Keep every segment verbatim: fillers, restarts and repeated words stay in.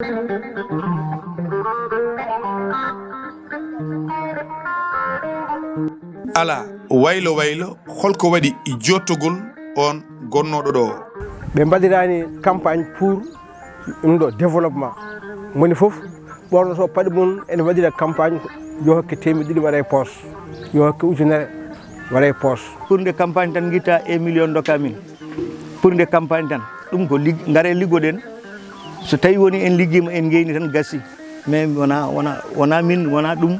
Alaa waylo waylo, holko waɗi jottogol on gonnooɗo ɗo? Ɓe mbaɗiraani campagne pour ɗum ɗo développement. Moni fof ɓornoto paɗe mum ene waɗira campagne, yo hokke teemedde ɗiɗi waɗa e poos, yo hokke ujunere waɗa e poos. Pour nde campagne tan ngitta e million dokka min. Pour nde campagne tan. Ɗum ko lig-, ngare liggoɗen. So tawi woni en liggima en ngeyni tan gasi. Mais wona, wona, wona min, wona ɗum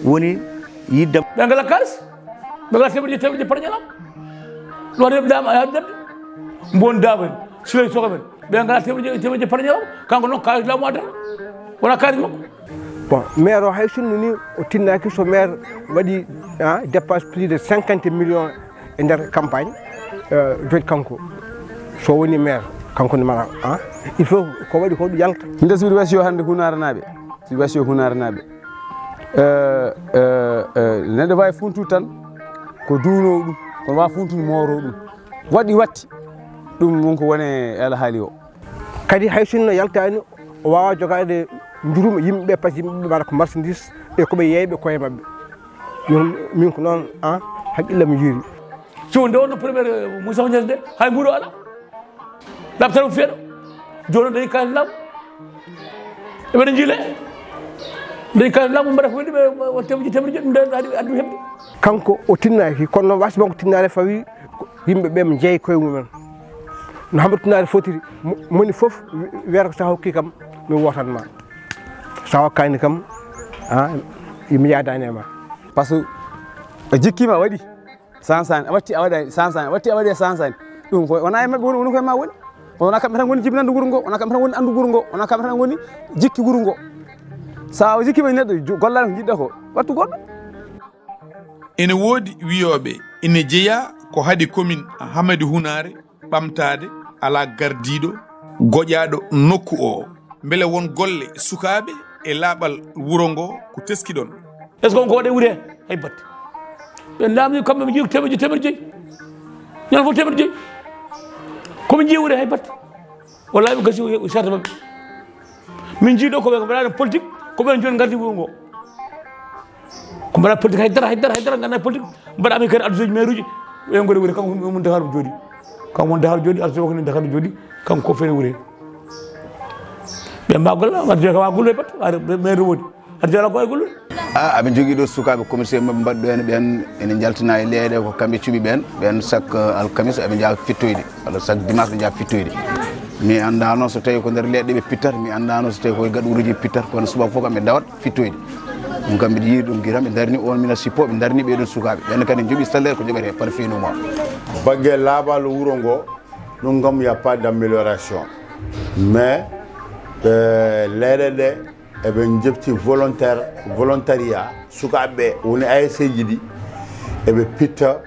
woni yiddam. Ɓe ngala kalis, ɓe ngala teɓeje, teɓeje par ñalam. Ɗo reɓe dama, a yabdam. Mbon dama en, siloy soka men. Ɓe ngala teɓeje, teɓeje par ñalam. Kanko noon kalis lamu adata. Wona kalis makko. Bon, maire o hay sinno ni o tinnaki so maire waɗi, ah, dépense plus de cinquante millions e nder campagne, euh, joni kanko so woni maire, kanko ne mara, ah, il faut ko waɗi ko ɗum yalta. Nde so mbiɗa wasiyo hannde Hunaare naaɓe, so mbiɗa wasiyo Hunaare naaɓe, euh, euh, euh, neɗɗo wawi funtude tan ko duuno ɗum, kono wawa funtude mooro ɗum. Waɗi watti ɗum won ko wone e alhaali o. Kadi hay sinno yaltani, o wawa jogade njurum yimɓe ɓe, par ce que yimɓe ɓe mbaɗa ko marchandise e ko ɓe yeeyɓe koye maɓɓe. Min, min ko noon, ah, haqqillam yiiri. So nde wonno premier, eh, Moussa Niass nde, hay mbuɗo ala. Labtal o feeɗo. Jooni o dañi kalis laamu. Eɓe jiile. Dañi kalis laamu mbaɗa ko yiɗi ɓe, o teɓji teɓji ɗum nde addu, addu heɓde. Kanko o tinnaki, kono noon wasde makko tinnaade fawi ko yimɓe ɓe jeeyi koye mumen. No Hammadi Tunaari fotiri, mo-, moni fof wi-, wiyata ko sa hokki kam, mi wotan ma. Sa hokkani kam, ah, mi yaadani e ma. Par ce que a jikkima a waɗi, sansani, a watti a waɗani, sansani, a watti a waɗi e sansani. Ɗum ko wona e maɓɓe woni, woni koye ma woni. Wona kamɓe tan ngoni jibinande wuro ngo, wona kamɓe tan ngoni andu wuro ngo, wona kamɓe tan ngoni jikki wuro ngo. Sa o jikkima e neɗɗo, jo-, gollani ko jiɗɗa ko, wattu goɗɗo. Ene woodi wiyooɓe ene jeyaa ko haɗi commune Hamadi Hunaare ɓamtaade, alaa gardiiɗo goƴaaɗo nokku oo. Mbele won golle sukaaɓe e laaɓal wuro ngoo ko teskiɗon? Est-ce que on ko waɗe wure? Hay batte. Ɓe naamni kamɓe ɓe njii temeɗɗe joyi, temeɗɗe joyi. Ñande fof temeɗɗe joyi. Ko ɓe njii wure hay batte. Wallahi ɓe gasi o sarta maɓɓe. Min njii ɗo ko ɓe mbaɗaani politique, ko ɓen jooni ngardi wuro ngo. Ko mbaɗa politique haydara, haydara, haydara, nganndaa politique. Mbaɗa amen kadi addudeeji maire uji, ɓe ngoni woni kanko mun Dakar jooɗi. Kanko mun Dakar jooɗi, addude wakani Dakar jooɗi, kanko ko fene wure. Ɓe mbawa golle, addude ka wa golle pat, wa maire woodi. Addude ala ko ay golle. Ah, aɓe jogii ɗo sukaaɓe commissaire maɓɓe mbaɗɗo en ɓen, ene njaltina e leeɗe ko kamɓe cuɓi ɓen, ɓen chaque, euh, alkamis eɓe njaha fittoyde, walla chaque dimanche ɓe njaha fittoyde. Mi anndaano so tawi ko nder leeɗe ɓe pittata, mi anndaano so tawi koye gaɗuuruji ɓe pittata, kono subaka fof kam ɓe dawat fittoyde. Ɗum kam mbiɗa yiɗi ɗum gila, ɓe darni on mina sippo, ɓe darni ɓee ɗon sukaaɓe. Ɓen kadi njoɓi salaire ko joɓetee par fin du mois. Bagge laaɓal wuro ngo, ɗum kam y a pas d'amélioration. Mais, euh, leeɗe ɗe eɓe njefti volontaire, volontariat, sukaaɓe ɓe woni A S C ji ɗi, eɓe pitta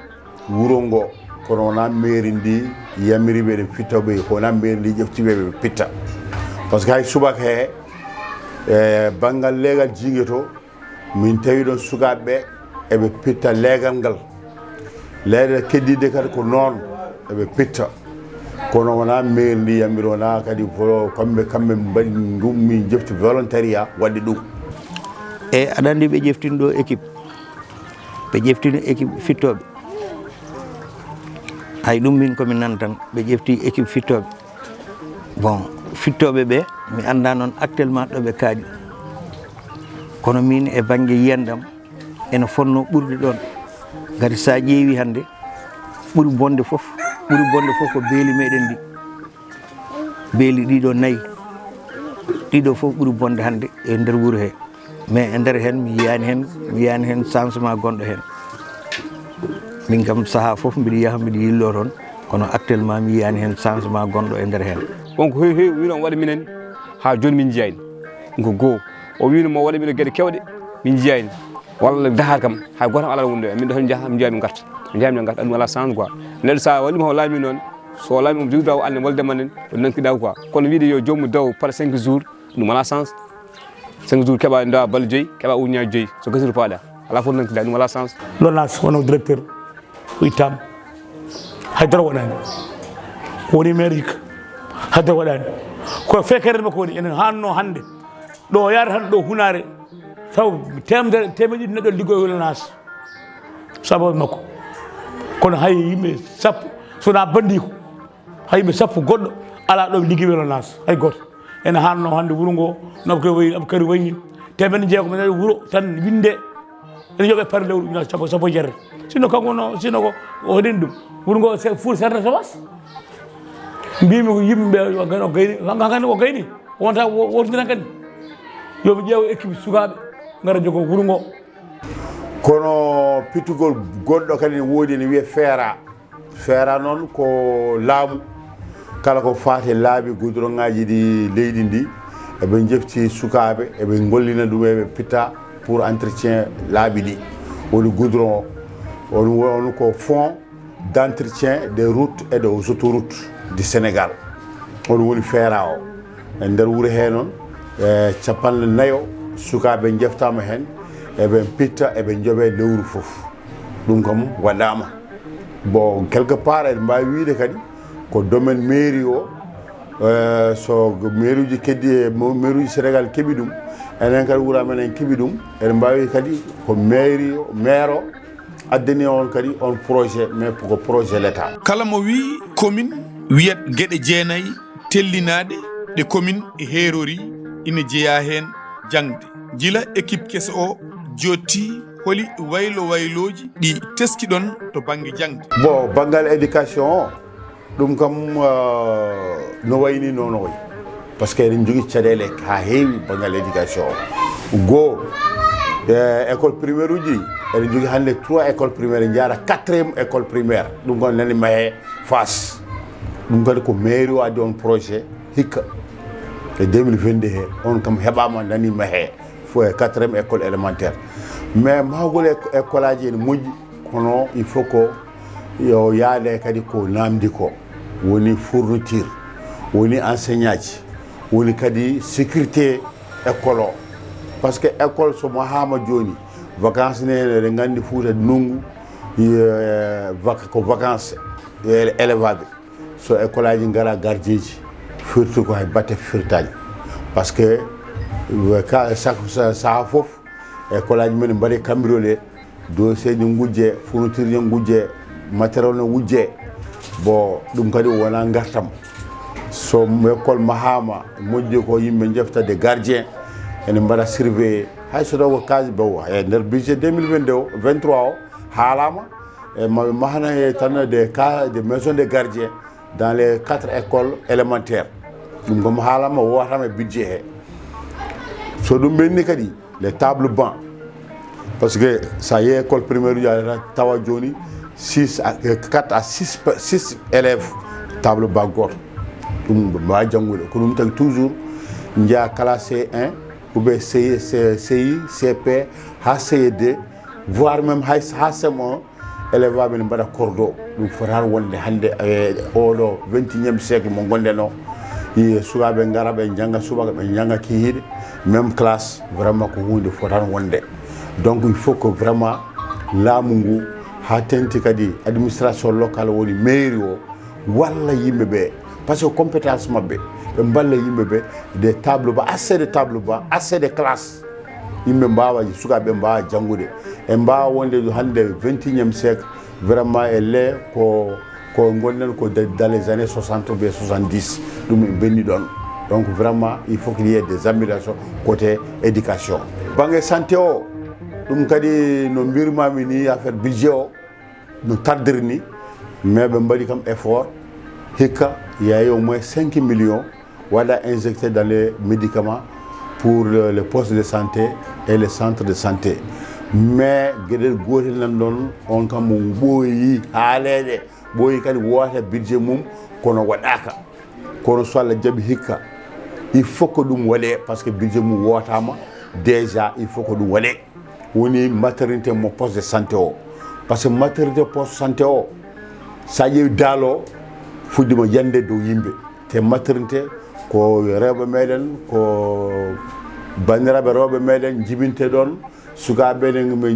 wuro ngo, kono wona mairie ndi yamiri ɓe eɓe pitta ɓe, ko wona mairie ndi ƴefti ɓe ɓe pitta. Par ce que hay subaka he, e banngal leegal jiinge to, min tawi ɗon sukaaɓe ɓe eɓe pitta leegal ngal. Leeɗe keddiiɗe kadi ko noon eɓe pitta. Kono wona mairie ndi yamiri, wona kadi vo-, kamɓe, kamɓe mbaɗi ɗum, min jefti volontariat waɗde ɗum. E aɗa anndi ɓe ƴeftini ɗo équipe, ɓe ƴeftini équipe fittooɓe. Hay ɗum min ko mi nana tan, ɓe ƴefti équipe fittooɓe. Bon, fittooɓe ɓe, mi anndaa noon actuellement ɗo ɓe kaaɗi. Kono min e bannge yiyannde am, ene fotnoo ɓurde ɗoon. Ngati so a ƴeewi hannde, ɓuri bonde fof, ɓuri bonde fof ko beeli meɗen ɗi. Beeli ɗiɗo nayi, ɗiɗo fof ɓuri bonde hannde e nder wuro he. Mais e nder heen, mi yiyaani heen, mi yiyaani heen changement gonɗo heen. Min kam, sahaa fof mbiɗa yaha, mbiɗa yilloo toon, kono actuellement mi yiyaani heen changement gonɗo e nder heen. Won ko heewi, heewi wino on waɗa minen, haa jooni min njiyaani. Ɗum ko goo. O wino mo waɗa mino geɗe kewɗe, min njiyaani. Walla Dakar kam, hay gooto kam alaa wonde, min ɗo tan njaha, min njiya, min ngarta. Min njaha, min ngarta, ɗum alaa chance quoi. Neɗɗo so a waɗi mo laami noon, so o laami omo jogii droit o annde wolde mannen, o nankiɗa quoi. Kono wiide yo joomum daw par cinq jours, ɗum alaa chance. Cinq jours keɓa ndewa balɗe joyi, keɓa uññaaji joyi. So gasii to paaɗa, alaa fof nankiɗa, ɗum alaa chance. L'ONAS, wonno directeur, o ittaama. Hay dara waɗaani. Woni maire hikka. Hay dara waɗaani. Ko Ko fekkere makko woni enen hanno hannde ɗo yaade tan ɗo hunaare taw temedere temeɗe ɗiɗi neɗɗo liggoyo welo naas sababu makko. Kono hay yimɓe sappo sona bandiko, hay yimɓe sappo goɗɗo ala ɗo liggi welo naas hay goto. Ene hanno hannde wuro ngo no abkari wayni abkari wayni temen jeego men wuro tan winde ene yoɓe par lewru ujunaaji sappo sappo jeere. Sinno kanko no sinno ko o heɗen ɗum wuro ngo fuur serde tomas. Mbimi ko yimɓe ɓe o gayni hankadi o gayni wonta wotodiran kadi. Yoɓe ƴeew équipe sukaaɓe ngara jogo wuro ngo. Kono pittugol goɗɗo kadi ne woodi ne wiye feera. Feera noon ko laamu kala ko faati e laabi goudron ngaji ɗi leydi ndi eɓe jefti sukaaɓe eɓe gollina ɗum eɓe pitta pour entretien laabi ɗi. Woni goudron o on ko fonds d'entretien des routes et des autoroutes du Sénégal. On woni feera o e nder wuro he noon e capanɗe nayo sukaaɓe jeftama heen eɓe pitta eɓe joɓe lewru fof. Ɗum kam waɗama. Bon quelque part eɗen mbawi wiide kadi ko domaine mairie o so mairie uji keddi e mairie uji Sénégal keeɓi ɗum enen kadi wuro amen en keeɓi ɗum. Eɗen mbawi kadi ko mairie o maire o addani on kadi on projet mais ko projet l'état. Kala mo wii commune wiyat geɗe jeenayi tellinaaɗe ɗe commune heerori ina jeyaa heen jaŋde. Gila équipe keso o jooɗtii, holi waylo waylooji ɗi teskiɗon to bannge jaŋde? Bon banngal éducation o ɗum kam no wayni noon o wayi. Par ce que eɗen jogii caɗeele haa heewi banngal éducation o. Goo e école primaire uji eɗen jogii hannde trois école primaire en njaara quatrième école primaire ɗum kon nani mahee. Faas ɗum kadi ko mairie o addi on projet hikka e deux mille vingt-deux he on kam heɓama nani mahee fof e quatrième école élémentaire. Mais mahgol école aji ene moƴƴi kono il faut ko yo yaade kadi ko namdi ko woni fourniture woni enseignant ji woni kadi sécurité école o. Par ce que école so mahama joni vacance ne eɗen gandi fuuta ndungu ko vacance. Élève aɓe so école aji gara gardien ji firti ko hay batte firtani. Par ce que saaha foof école aji men mbaɗe cambriolé dossier ji gujje fourniture ji gujje matériel ne wujje. Bon ɗum kadi wona gartam. So école mahama moƴƴi ko yimɓe jefta de gardien ene mbaɗa surveillé hay so taw ko case baw e nder budget deux mille vingt-deux o vingt-trois o haalama e maɓe mahana e tan de cas de maison de gardien dans les quatre écoles élémentaires. Ɗum kam haalama wowatama e budget he. So ɗum ɓenni kadi les tables bancs. Par ce que sa yehi école primaire uji aɗa tawa joni six à quatre à six six élèves table banc goto. Ɗum mbawa janngude ko ɗum tagi toujours jeeya classe c un ou bien ci ci cp ha c deux voire même hay ha sem un. Élève aɓe ne mbaɗa cordo ɗum fotani wonde hannde e oɗo vingt unième siècle mo gonɗen o. Sukaaɓe ngara ɓe njannga subaka ɓe njannga kihiiɗe même classe vraiment ko huunde fotani wonde. Donc il faut que vraiment laamu ngu ha tenti kadi administration locale woni mairie o walla yimɓe ɓe par ce que compétence maɓɓe ɓe mballa yimɓe ɓe des table bancs assez de table bancs assez de classe. Yimɓe mbawa sukaaɓe mbawa janngude e mbawa wonde hannde vingt unième siècle vraiment e le ko ko gonɗen ko dans les années soixante ou bien soixante dix. Ɗum en benni ɗon. Donc vraiment il faut qu'il y ait des améliorations côté éducation. Bangge santé o ɗum kadi no mbirmami ni affaire budget o no tardiri ni. Mais ɓe mbaɗi kam effort hikka yahi au moins cinq millions waɗa injecté dans les médicaments pour les postes de santé et les centres de santé. Mais geɗel gotel nan ɗon on kam mo ɓooyi haaleede ɓooyi kadi wowata budget mum kono waɗaka. Kono so Allah jaɓi hikka il faut que ɗum waɗe par ce que budget mum wowatama. Déjà il faut que ɗum waɗe woni maternité mo poste de santé o. Par ce que maternité poste santé o sa ƴeewi daalo fuddima yande dow yimɓe te maternité ko rewɓe meɗen ko bandiraɓe rewɓe meɗen jibinte ɗon. Sukaaɓe ne yimɓe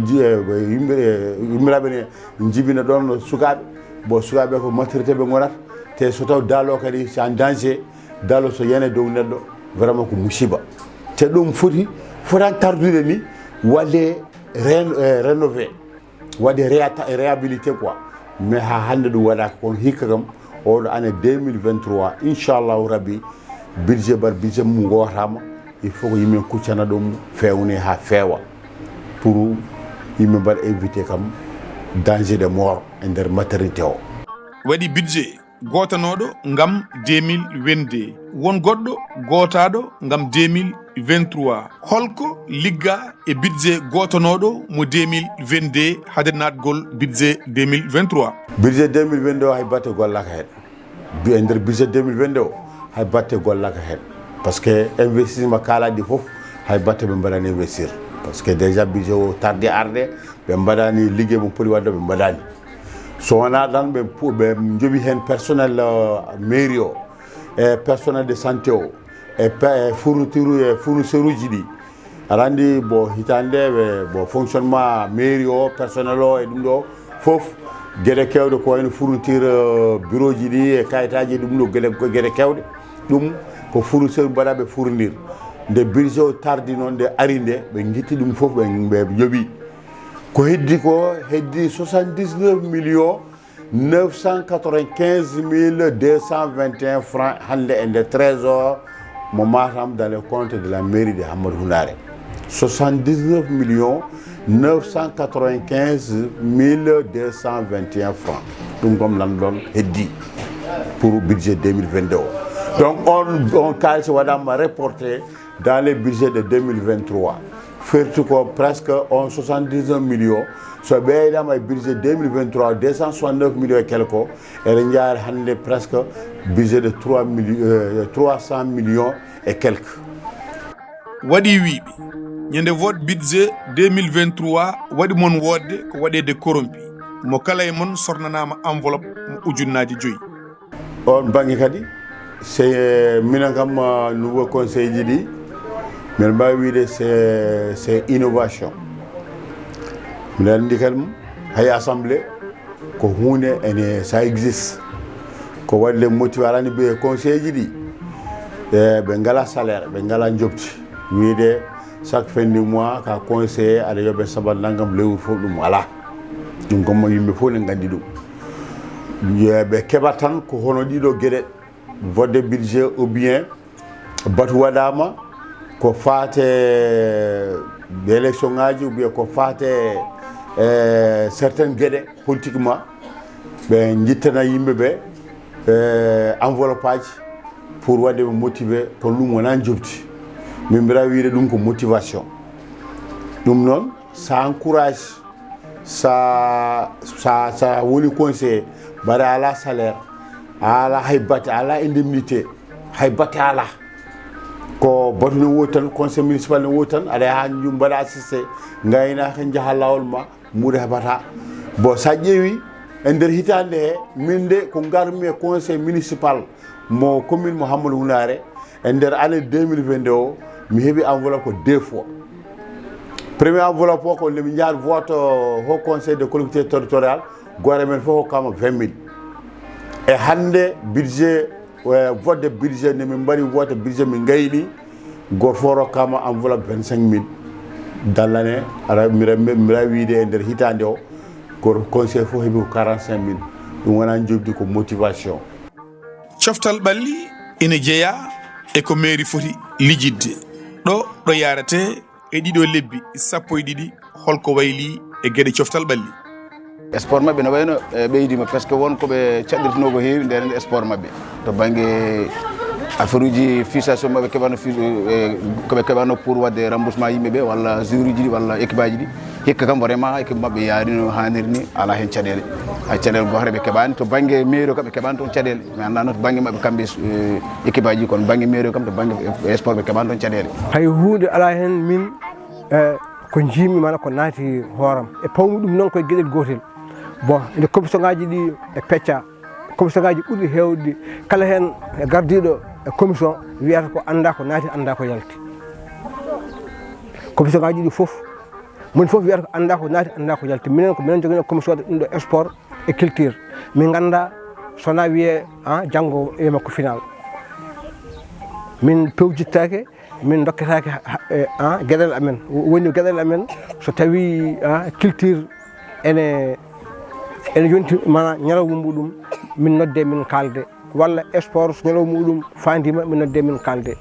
yimmiraɓe ne jibina ɗon sukaaɓe. Bon sukaaɓe ko maternité ɓe gonata te so taw daalo kadi c'est en danger. Dalo so yani dow neɗɗo, vraiment ko musiba. Te ɗum foti, fotan tardude ni, waɗe ren-, eh, rénové, waɗe réata-, réhabilité quoi. Mais haa hannde ɗum waɗaaka, kono hikka kam, oɗo année deux mille vingt-trois, inchallahu rabbi, budget bar budget mum gootama, il faut ko yimɓe kuccana ɗum, fewne haa feewa, pour yimɓe mbaɗa éviter kam danger de mort e nder maternité o. Waɗi budget gootanooɗo ngam deux mille vingt-deux, won goɗɗo gootaaɗo ngam deux mille vingt-trois. Holko ligga e budget gootanooɗo mo deux mille vingt-deux hade naatgol budget deux mille vingt-trois? Budget deux mille vingt-deux o hay batte gollaka heen. Bi-, e nder budget deux mille vingt-deux o, hay batte gollaka heen. Par ce que investissement kaalaaɗi ɗi fof, hay batte ɓe mbaɗaani investir. Par ce que déjà budget o tardi arde, ɓe mbaɗaani liggey mo poti waɗde, ɓe mbaɗaani. So wonaa ɗan, ɓe pu-, ɓe njoɓi heen personnel, euh, mairie o, e personnel de santé o, e pe-, e fourniture, e fournisseur uji ɗi. Aɗa anndi, bon, hitaande nde, ɓe, bon, fonctionnement mairie o, personnel o, e ɗum ɗo fof, geɗe keewɗe ko wayno fourniture, euh, bureau ji ɗi, e kayitaaji, e ɗum ɗo geɗe, geɗe keewɗe. Ɗum ko fournisseur mbaɗa ɓe fournir. Nde budget o tardi noon, nde ari nde, ɓe ngitti ɗum fof, ɓe, ɓe njoɓi. Ko heddi ko, heddi soixante-dix-neuf millions neuf cent quatre-vingt-quinze mille deux cent vingt et un francs hannde e nder trésor mo Matam dans le compte de la mairie de Hammadou Houndaré. Soixante-dix-neuf millions neuf cent quatre-vingt-quinze mille deux cent vingt et un francs. Ɗum kam nan ɗon heddi pour budget deux mille vingt-deux o. Donc on, on kaalis waɗama reporté dans le budget de deux mille vingt-trois. Ferti ko presque on soixante-dix-neuf millions. So ɓeydama e budget deux mille vingt-trois, deux cent soixante-neuf millions et quelques, eɗen jaari hannde presque budget de trois millions, euh, trois cents millions et quelques. Waɗi wiiɓe, ñande vote budget deux mille vingt-trois waɗi mon woodde ko waɗeede corrompu. Mo kala e mon sornanaama enveloppe mo ujunnaaji joyi. On bannge kadi, c'est, minen kam, euh, nouveau conseil ji ɗi, mbiɗa mbaawi wiyde c'est, c'est innovation. Mbiɗa anndi kadi hay assemblée ko huunde ene, ça existe. Ko waɗde motivé, aɗa anndi ɓe conseil ji ɗi, e, ɓe ngala salaire, ɓe ngala njoɓdi. Wiyde chaque fin du mois, ka conseiller, aɗa yoɓe sabat nanngam lewru fof, ɗum alaa. Ɗum kam yimɓe fof ne nganndi ɗum. Yo ɓe keɓa tan ko hono ɗiɗo geɗe, vote de budget ou bien batu waɗaama ko faate élection ngaji ou bien ko faate, eh, certaines geɗe politiquement, ɓe njittana yimɓe ɓe, eh, enveloppe aji pour waɗde ɓe motivé, kono ɗum wonaa njoɓdi. Min mbiɗa wiyde ɗum ko motivation. Ɗum noon, ça encourage, sa, sa, sa woni conseiller, mbaɗa ala salaire, ala hay batte, ala indemnité, hay batte ala. Ko batu ne woodi tan, conseil municipal ne woodi tan, aɗa yaha ñum mbaɗa assisté, ngaynaaka njaha lawol ma, mbuɗa heɓata. Bon, sa ƴeewi e nder hitaande he, min de ko ngarmi e conseil municipal mo commune mo Hammadou Hounare, e nder année deux mille vingt-deux o, mi heɓi enveloppe ko deux fois. Premier enveloppe o ko nde mi jaar vote au Haut Conseil de Collectivité Territoriale, gore men fof hokkama vingt mille. E hannde budget, eh, vote de budget, nde min mbaɗi vote budget, min ngayni, goto fof rokkama enveloppe vingt-cinq mille. Dallane, ara, mbiɗa, mbiɗa wiyde e nder hitaande o, goto conseil fof heɓi ko quarante-cinq mille. Ɗum wona njoɓdi, ko motivation. Coftal ɓalli ina jeyaa e ko mairie foti lijidde. Ɗo, ɗo yaarete e ɗiɗo lebbi sappo e ɗiɗi, holko wayli e geɗe coftal ɓalli? Sport maɓɓe no wayno, eh, ɓeydiima, parce que won ko ɓe caɗirtunoo ko heewi nder, nder sport maɓɓe. To bannge affaire uji fisation maɓɓe keɓano fi-, eh, ko ɓe keɓano pour waɗde remboursement yimɓe ɓe walla joueur uji ɗi walla équipe aji ɗi. Hikka kam vraiment équipe maɓɓe yaari no haaniri ni, alaa heen caɗeele. Hay caɗeele gooto ɓe keɓaani. To bannge mairie o kam ɓe keɓaani toon caɗeele. Mi anndaa noon to bannge maɓɓe kamɓe, eh, équipe aji, kono bannge mairie o kam to bannge, eh, sport ɓe keɓaani toon caɗeele. Hay huunde alaa heen min, eh, ko njiimi mana ko naati hooram. E pawmi ɗum noon koye geɗel gootel. Bon, ene commission ngaji ɗi e pecca. Commission ngaji ɓurɗi heewde ɗi, kala heen e gardiiɗo e commission wiyata ko anndaa ko naati, anndaa ko yalti. Commission ngaji ɗi fof, moni fof wiyata ko anndaa ko naati, anndaa ko yalti. Minen ko minen njogino commission waɗa ɗum ɗo sport e culture. Min ngannda so wonaa wiyee, ah, janngo e makko final. Min pewjittaake, min dokketaake ha- ha- e, ah, geɗal amen. Woni geɗal amen, so tawii, ah, culture ene ene yonti, mana ñalawma muɗum, min nodde, min kaalde, walla sport so ñalawma muɗum faandiima, min nodde, min kaalde.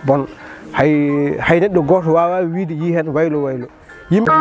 Bon, hay hay neɗɗo gooto waawaa wiyde yii heen waylo waylo. Yimɓe